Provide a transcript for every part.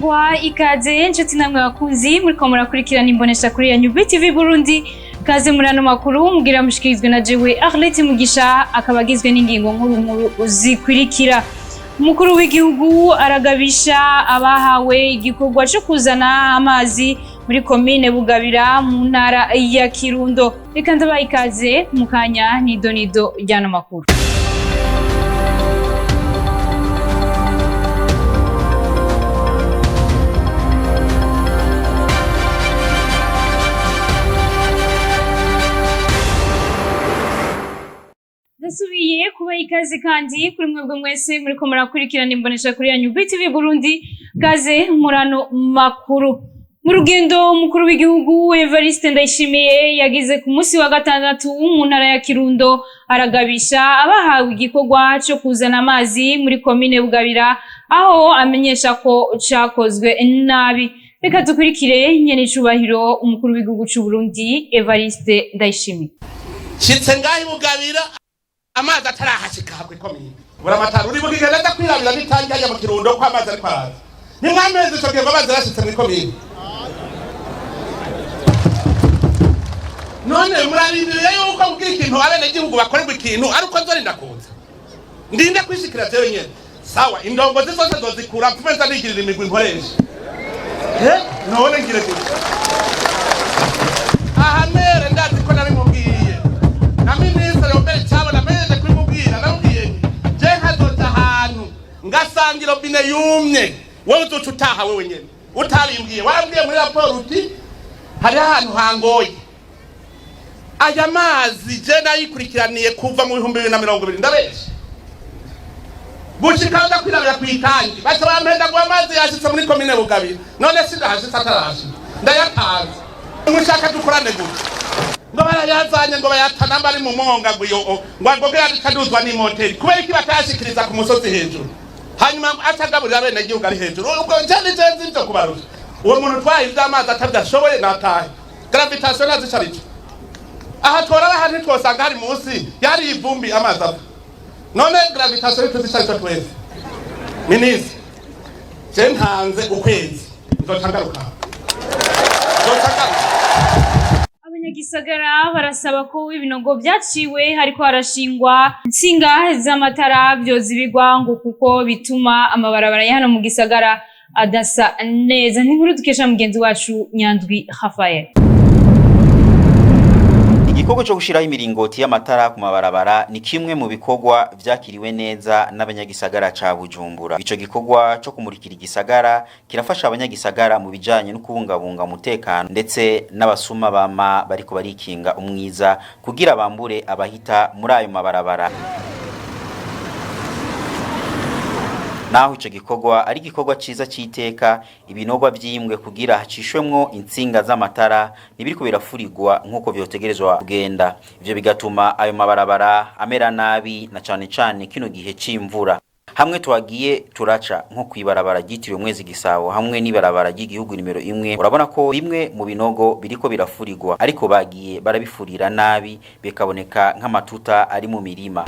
Ndabaha ikaze inshuti namwe bakunzi muriko murakurikirana imbonesha kuri yanyu BTV Burundi. Kaze muri ano makuru mugira mushikirizwe na jewe Arlette Mugisha, akaba agizwe n'ingingo nkuru nkuru zikurikira. Umukuru w'igihugu aragabisha abahawe igikorwa cyo kuzana amazi muri komine Bugabira mu ntara ya Kirundo. Reka ndabaha ikaze mu kanya nidonido ry'ano makuru. Ndasubiye kuba ikaze kandi kuri mwebwe mwese muriko murakurikirana imbonesha kuri yanyu BTV Burundi. Kaze murano makuru. Mu rugendo umukuru w'igihugu Evariste Ndayishimiye yagize ku munsi wa gatandatu mu ntara ya Kirundo, aragabisha abahawe igikorwa cyo kuzana amazi muri komine Bugabira, aho amenyesha ko cakozwe nabi. Reka dukurikire nyene icubahiro umukuru w'igihugu c'u Burundi Evariste Ndayishimiye. Nshitse ngaho i Bugabira amazi atarahashika habwe komine buramatari uri bugigenda aza kwirabira n'itangi hajya mu Kirundo ko amazi ariko araza. Nimwamezi ico gihe ngo amazi yarashitse muri komine. None murarindiriye yuko mbwira ikintu abenegihugu bakorerwa ikintu ari uko nzorinda kuza ndinde kwishikira jewe nyene? Sawa, indongozi zose nzozikura mpfume nza nigirira imigwi nkoresha. None ngire gutya aha mere ndazi ko nabimubwiye na minisitiri mbere cyabona mejeje kubimubwira, namubwiye nti je nkazoja ahantu ngasanga irobine yumye, wewe uzoca utaha wewe nyene utabimbwiye. Warambwiye muri raporo uti hariho ahantu hangoye aya mazi. Je nayikurikiraniye kuva mu 2020, ndabesha, gushika nda kwirabira kw'itangi baca bampenda ngo amazi yashitse muri komine Bugabira. None sindahashitse, atarahashika ndayatanze. Mushaka dukorane gutya ngo barayazanye ngo bayatana bari mu mwonga ngo iyo ngo agoge yadukaduzwa n'imoteri, kubera iki batayashikiriza ku musozi hejuru, hanyuma atagaburira abenegihugu ari hejuru? Ubwo nje nije nzi ivyo kubarusha. Uwo muntu utwaye ivy'amazi atavyashoboye natahe. Gravitation nazicarije aha tworaba aha ntitwosanga hari munsi yari ivumbi amazi ava. None gravitation ntituzicarico twese? Minisitiri, je ntanze ukwezi, nzoca ngaruka, nzoca ngaruka. Abanyagisagara barasaba ko ibinogo vyaciwe hariko harashingwa intsinga z'amatara vyozibigwa, ngo kuko bituma amabarabara ya hano mu gisagara adasa neza. Ni inkuru dukesha mugenzi wacu Nyandwi Rafael. Igikorwa cyo gushiraho imiringoti y'amatara ku mabarabara ni kimwe mu bikorwa vyakiriwe neza n'abanyagisagara ca Bujumbura. Ico gikorwa co kumurikira igisagara kirafasha abanyagisagara mu bijanye no kubungabunga umutekano, ndetse n'abasuma bama bariko barikinga umwiza kugira bambure abahita muri ayo mabarabara. Naho ico gikorwa ari igikorwa ciza c'iteka, ibinogwa vyimbwe kugira hacishwemwo intsinga z'amatara ntibiriko birafurirwa nk'uko vyotegerezwa kugenda. Ivyo bigatuma ayo mabarabara amera nabi, na cane cane kino gihe c'imvura. Hamwe twagiye turaca nko kw'ibarabara ryitiriwe Mwezi Gisabo hamwe n'ibarabara ry'igihugu nimero 1, urabona ko bimwe mu binogo biriko birafurirwa, ariko bagiye barabifurira nabi bikaboneka nk'amatuta ari mu mirima.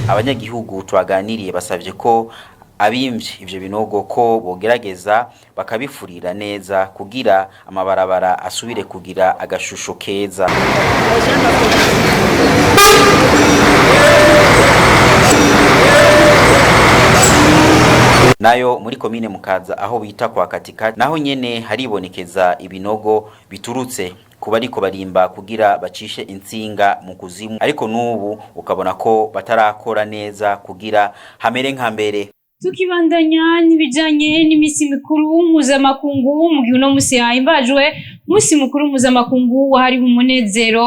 Abanyagihugu twaganiriye basavye ko abimvye ivyo binogo ko bogerageza bakabifurira neza kugira amabarabara asubire kugira agashusho keza. Nayo muri komine Mukaza aho bita kwa Katika, naho nyene haribonekeza ibinogo biturutse kuba ariko barimba kugira bacishe intsinga mu kuzimu, ariko n'ubu ukabona ko batarakora neza kugira hamere nka mbere. Tukibandanya n'ibijanye n'imisi mikuru mpuzamakungu, mu gihe uno musi hahimbajwe umunsi mukuru mpuzamakungu wahariwe umunezero,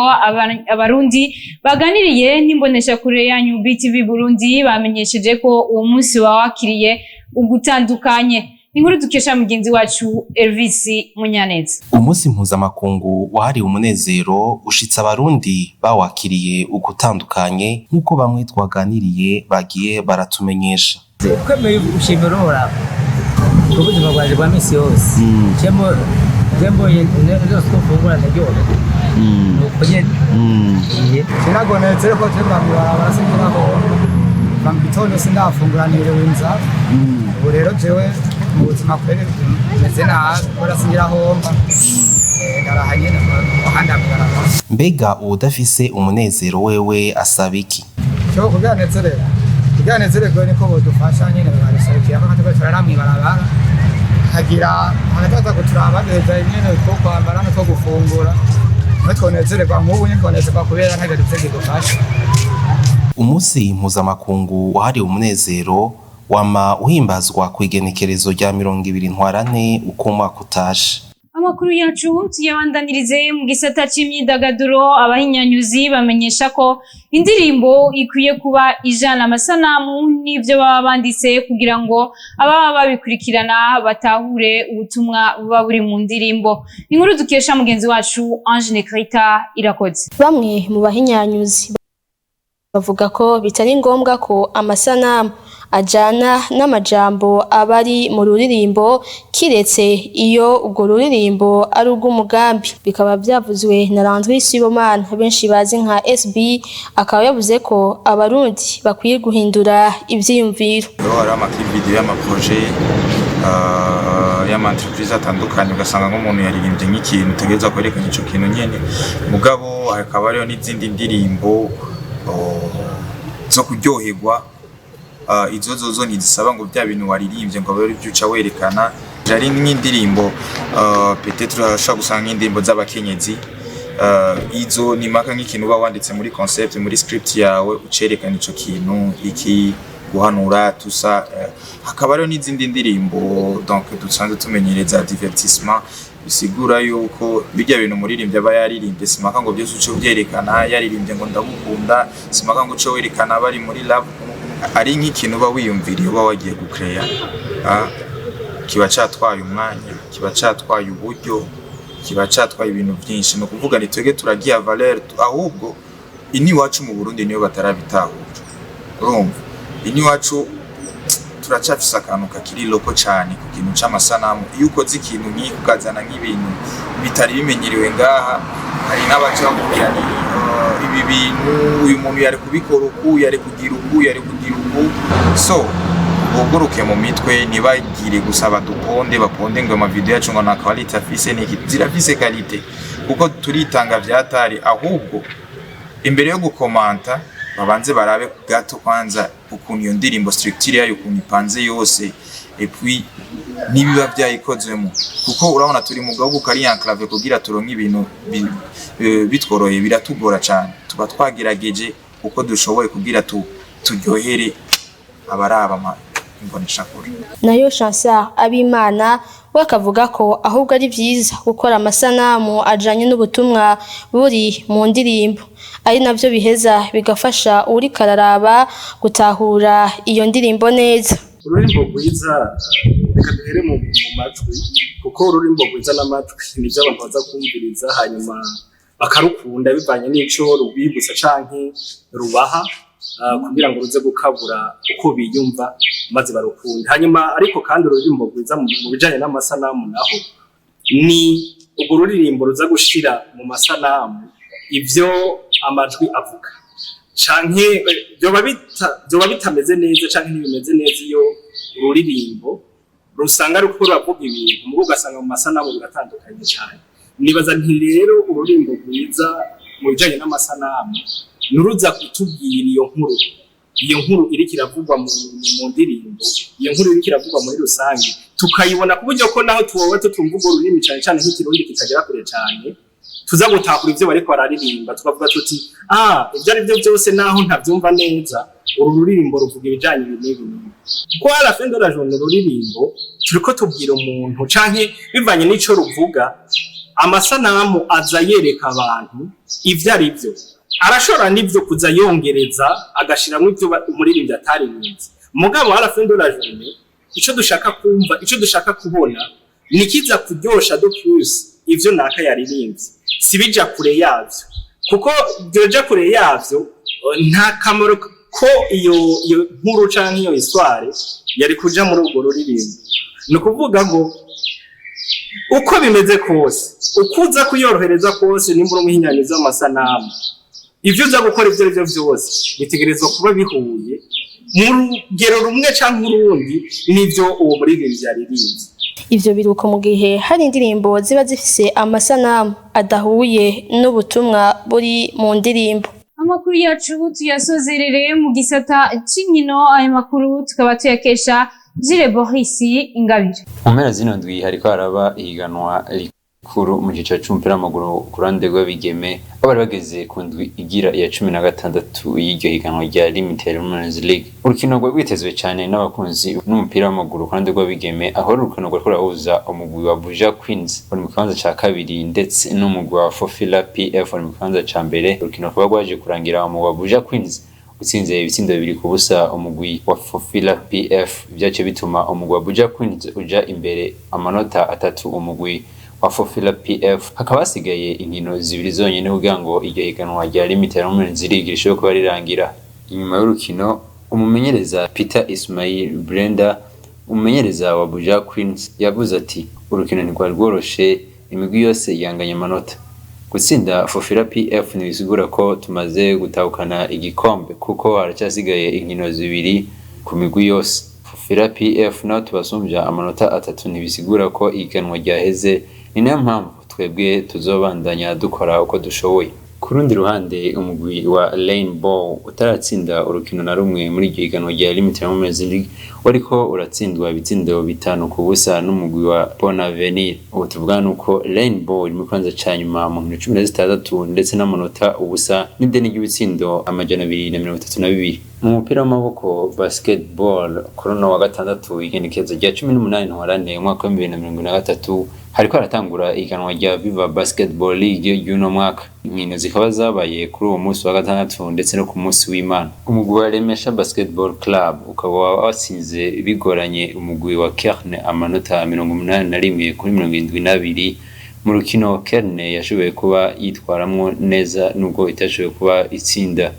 abarundi baganiriye n'imboneshakure yanyu BTV Burundi bamenyesheje ko uwo munsi wawakiriye ugutandukanye. Inkuru dukesha mugenzi wacu Elvis Munyaneza. Umunsi mpuzamakungu wahariwe umunezero ushitse abarundi bawakiriye ugutandukanye, nk'uko bamwe twaganiriye bagiye baratumenyesha. Kwemeye gushimira Uhoraho ku buzima bwanjye bwa minsi yose, cemo Je mbonye zose twofungura ndaryoherwa, nuko nyene. Kiragonetse ko turi mw'ibarabara, singiraho kuva mu gitondo sindafungura, niriwe inzara. Ubu rero jewe mu buzima kweri meze nabi kubera singiraho mba. Ndaraha nyene mu muhanda mw'ibarabara. Mbega uwudafise umunezero wewe asaba iki? Cyo kugira nezererwe niko bodufasha nyene, bakaduserukira ko turiko turara mw'ibarabara, hagira hagataza kuturaba, baduheza nyene two kwambara n'utwo gufungura, niho twonezererwa. Nk'ubu nyene twonezerwa kubera ntacyo dufise kidufasha. Umunsi mpuzamakungu wahariwe umunezero wama uhimbazwa ku igenekerezo rya 20 Ntwarante uko umwaka utashe. Amakuru yacu tuyabandanirize mu gisata c'imyidagaduro. Abahinyanyuzi bamenyesha ko indirimbo ikwiye kuba ijana amasanamu n'ivyo baba banditse kugira ngo ababa babikurikirana batahure ubutumwa buba buri mu ndirimbo. Inkuru dukesha mugenzi wacu Ange Nekrita Irakoze. Bamwe mu bahinyanyuzi bavuga ko bitari ngombwa ko amasanamu ajana n'amajambo aba ari mu ruririmbo, kiretse iyo urwo ruririmbo ari urw'umugambi. Bikaba byavuzwe na Landry Sibomana benshi bazi nka SB, akaba yavuze ko Abarundi bakwiye guhindura ivyiyumviro. Rero hariho ama clip vidéo y'ama projets, y'ama entreprise atandukanye, ugasanga nk'umuntu yaririmbye nk'ikintu utegereza kwerekana ico kintu nyene. Mugabo hakaba hariho n'izindi ndirimbo zo kuryoherwa. Izo zozo ntizisaba ngo bya bintu waririmbye ngo abe arivyo uca werekana. Ari nk'indirimbo, peut-être urashobora gusanga nk'indirimbo z'abakenyezi, izo ni maka nk'ikintu uba wanditse muri concept, muri script yawe, ucerekana ico kintu iki guhanura tusa. Hakaba hariho n'izindi ndirimbo donc dusanzwe tumenyereza divertissement, bisigura yuko bijya bintu umuririmbyi aba yaririmbye simaka ngo byose uce ubyerekana. Yaririmbye ngo "Ndagukunda", simaka ngo uce werekana bari muri love. Ari nk'ikintu uba wiyumviriye, uba wagiye gucreya, kiba catwaye umwanya, kiba catwaye uburyo, kiba catwaye ibintu byinshi. Ni ukuvuga ni twebwe turagiha valeur, ahubwo ini iwacu mu Burundi niyo batarabitahura. Urumva, ini iwacu turacafise akantu kakiri loko cane ku kintu c'amasanamu. Iyo ukoze ikintu nk'iki, ukazana nk'ibintu bitari bimenyerewe ngaha, hari n'abaca bakubwira ni ibi bintu uyu muntu yari kubikora uku, yari kugira uku, yari kugira uku. So buguruke mu mitwe, ntibagire gusa baduponde baponde ngo ama vidéo yacu ngo nta qualité afise. Niki zirafise qualité kuko turitanga vyatari. Ahubwo imbere yo gukomanta babanze barabe gato kwanza ukuntu iyo ndirimbo, structure yayo, ukuntu ipanze yose, et puis nibiba byayikozwemo, kuko urabona turi mu gahugu kari enclavé. Kugira turonke ibintu bitworoheye biratugora cyane. Tuba twagerageje uko dushoboye kugira turyohere abaraba imboneshakure. Nayo Chancel Abimana we akavuga ko ahubwo ari byiza gukora amasanamu ajanye n'ubutumwa buri mu ndirimbo, ari navyo biheza bigafasha uwuriko araraba gutahura iyo ndirimbo neza. Ururimbo rwiza, reka duhere mu majwi, kuko ururimbo rwiza n'amajwi nivyo abantu baza kumviriza, hanyuma bakarukunda bivanye n'ico rubibutsa canke rubaha, kugira ngo ruze gukabura uko biyumva maze barukunde. Hanyuma ariko kandi ururimbo rwiza mu bijanye n'amasanamu naho ni urwo ruririmbo ruza gushira mu masanamu ivyo amajwi avuga, canke vyoba bitameze neza canke ntibimeze neza iyo ururirimbo rusanga ruko ruravuga ibintu mugo ugasanga mu masanamu biratandukanye cyane. Nibaza nti rero ururimbo rwiza mu bijanye n'amasanamu nuruza kutubwira iyo nkuru iriko iravugwa mu ndirimbo, iyo nkuru iriko iravugwa muri rusange, tukayibona ku buryo ko naho tuwoba tutumva urwo rurimi, cane cane nk'Ikirundi kitagera kure cane, tuza gutahura ivyo bariko bararirimba, tukavuga tuti: "Ah, ivyo ari byo byose naho ntavyumva neza, uru ruririmbo ruvuga ibijanye ibi n'ibi n'ibi." Kuko à la fin de la journée ururirimbo turiko tubwira umuntu canke bivanye n'ico ruvuga, amasanamu aza yereka abantu ivyo ari byo. Arashobora n'ivyo kuza yongereza agashiramwo ivyo umuririmbyi ataririmbye, mugabo à la fin de la journée ico dushaka kumva, ico dushaka kubona, nikiza kuryosha de plus ivyo naka yaririmbye, si bija kure yavyo, kuko vyoja kure yavyo nta kamaro ko iyo nkuru canke iyo histoire yari kuja muri urwo ruririmbo. Ni ukuvuga ngo Uko bimeze kose, uko uza kuyorohereza kose, nimba uri umuhinyanyuzi w'amasanamu, ivyo uza gukora, ivyo ari vyo vyose, bitegerezwa kuba bihuye mu rugero rumwe canke urundi n'ivyo uwo muririmbyi yaririmbye. Ivyo biruko mu gihe hari indirimbo ziba zifise amasanamu adahuye n'ubutumwa buri mu ndirimbo. Amakuru yacu tuyasozerere mu gisata c'inkino. Ayo makuru tukaba tuyakesha Jire Boris Ingabire. Mu mpera zino ndwi hariko haraba ihiganwa rikuru mu cicaro c'umupira w'amaguru ku ruhande rw'abigeme, aho bari bageze ku ndwi igira iya 16 y'iryo higanwa rya Limited Women's League. Urukino rwari rwitezwe cane n'abakunzi n'umupira w'amaguru ku ruhande rw'abigeme, aho ari urukino rwariko rurahuza umugwi wa Buja Queens uri mu kibanza ca kabiri ndetse n'umugwi wa Fofila PF uri mu kibanza ca mbere. Urukino rukaba rwaje kurangira umugwi wa Buja Queens utsinze ibitsindo 2-0 umugwi wa Fofila PF. Vyaciye bituma umugwi wa Buja Queens uja imbere amanota 3 umugwi wa Fofila PF. Hakaba hasigaye inkino zibiri zonyene kugira ngo iryo higanwa rya Limited Women's League rishobore kuba rirangira. Inyuma y'urukino, umumenyereza Peter Ismail Brenda, umumenyereza wa Buja Queens, yavuze ati: "Urukino ntirwari rworoshe, imigwi yose yanganya amanota. Gutsinda Fofila PF ntibisigura ko tumaze gutahukana igikombe, kuko haracyasigaye inkino zibiri ku migwi yose. Fofila PF naho tubasumbya amanota 3, ntibisigura ko ihiganwa ryaheze. Ni nayo mpamvu twebwe tuzobandanya dukora uko dushoboye." Ku rundi ruhande, umugwi wa Rainbow utaratsinda urukino na rumwe muri iryo higanwa rya Limited Women's League wariko uratsindwa ibitsindo 5-0 n'umugwi wa Bonavenir. Ubu tuvugana nuko Rainbow iri mu kibanza ca nyuma mu nkino 16 ndetse n'amanota 0 n'ideni ry'ibitsindo 232. Mu mupira w'amaboko, basketball, kuri uno wa gatandatu igenekerezo rya 18 Ntwarante umwaka wa 2023, hariko haratangura ihiganwa rya Viva Basketball League ry'uno mwaka. Inkino zikaba zabaye kuri uwo munsi wa gatandatu ndetse no ku munsi w'Imana. Umugwi wa Remesha Basketball Club ukaba watsinze bigoranye umugwi wa Kerne amanota 81 kuri 72, mu rukino Kerne yashoboye kuba yitwaramwo neza nubwo itashoboye kuba itsinda.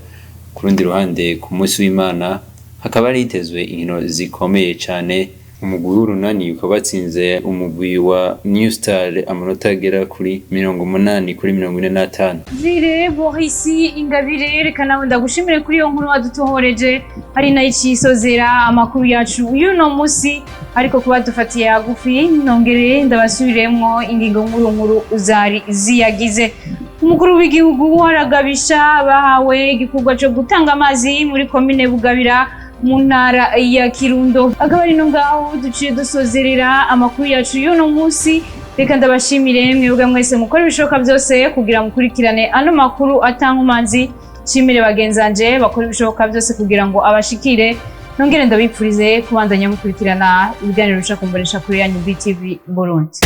Ku rundi ruhande, ku munsi w'Imana hakaba hari hitezwe inkino zikomeye cane. Umugwi w'Urunani ukaba watsinze umugwi wa New Star amanota agera kuri 80 kuri 45. Jire Boris Ingabire, reka nawe ndagushimire kuri iyo nkuru wadutohoreje, ari nayo icisozera amakuru yacu y'uno musi. Ariko kuba dufatiye hagufi, nongere ndabasubiremwo ingingo nkuru nkuru zari ziyagize. Umukuru w'igihugu aragabisha bahawe igikorwa cyo gutanga amazi muri komine Bugabira mu ntara ya Kirundo. Akaba ari no ngaho duciye dusozerera amakuru yacu y'uno munsi. Reka ndabashimire mwebwe mwese mukora ibishoboka byose kugira mukurikirane ano makuru atankumanzi. Nshimire bagenzanje bakora ibishoboka byose kugira ngo abashikire. Nongere ndabipfurize kubandanya mukurikirana ibiganiro bica kumbonesha kuri yanyu BTV Burundi.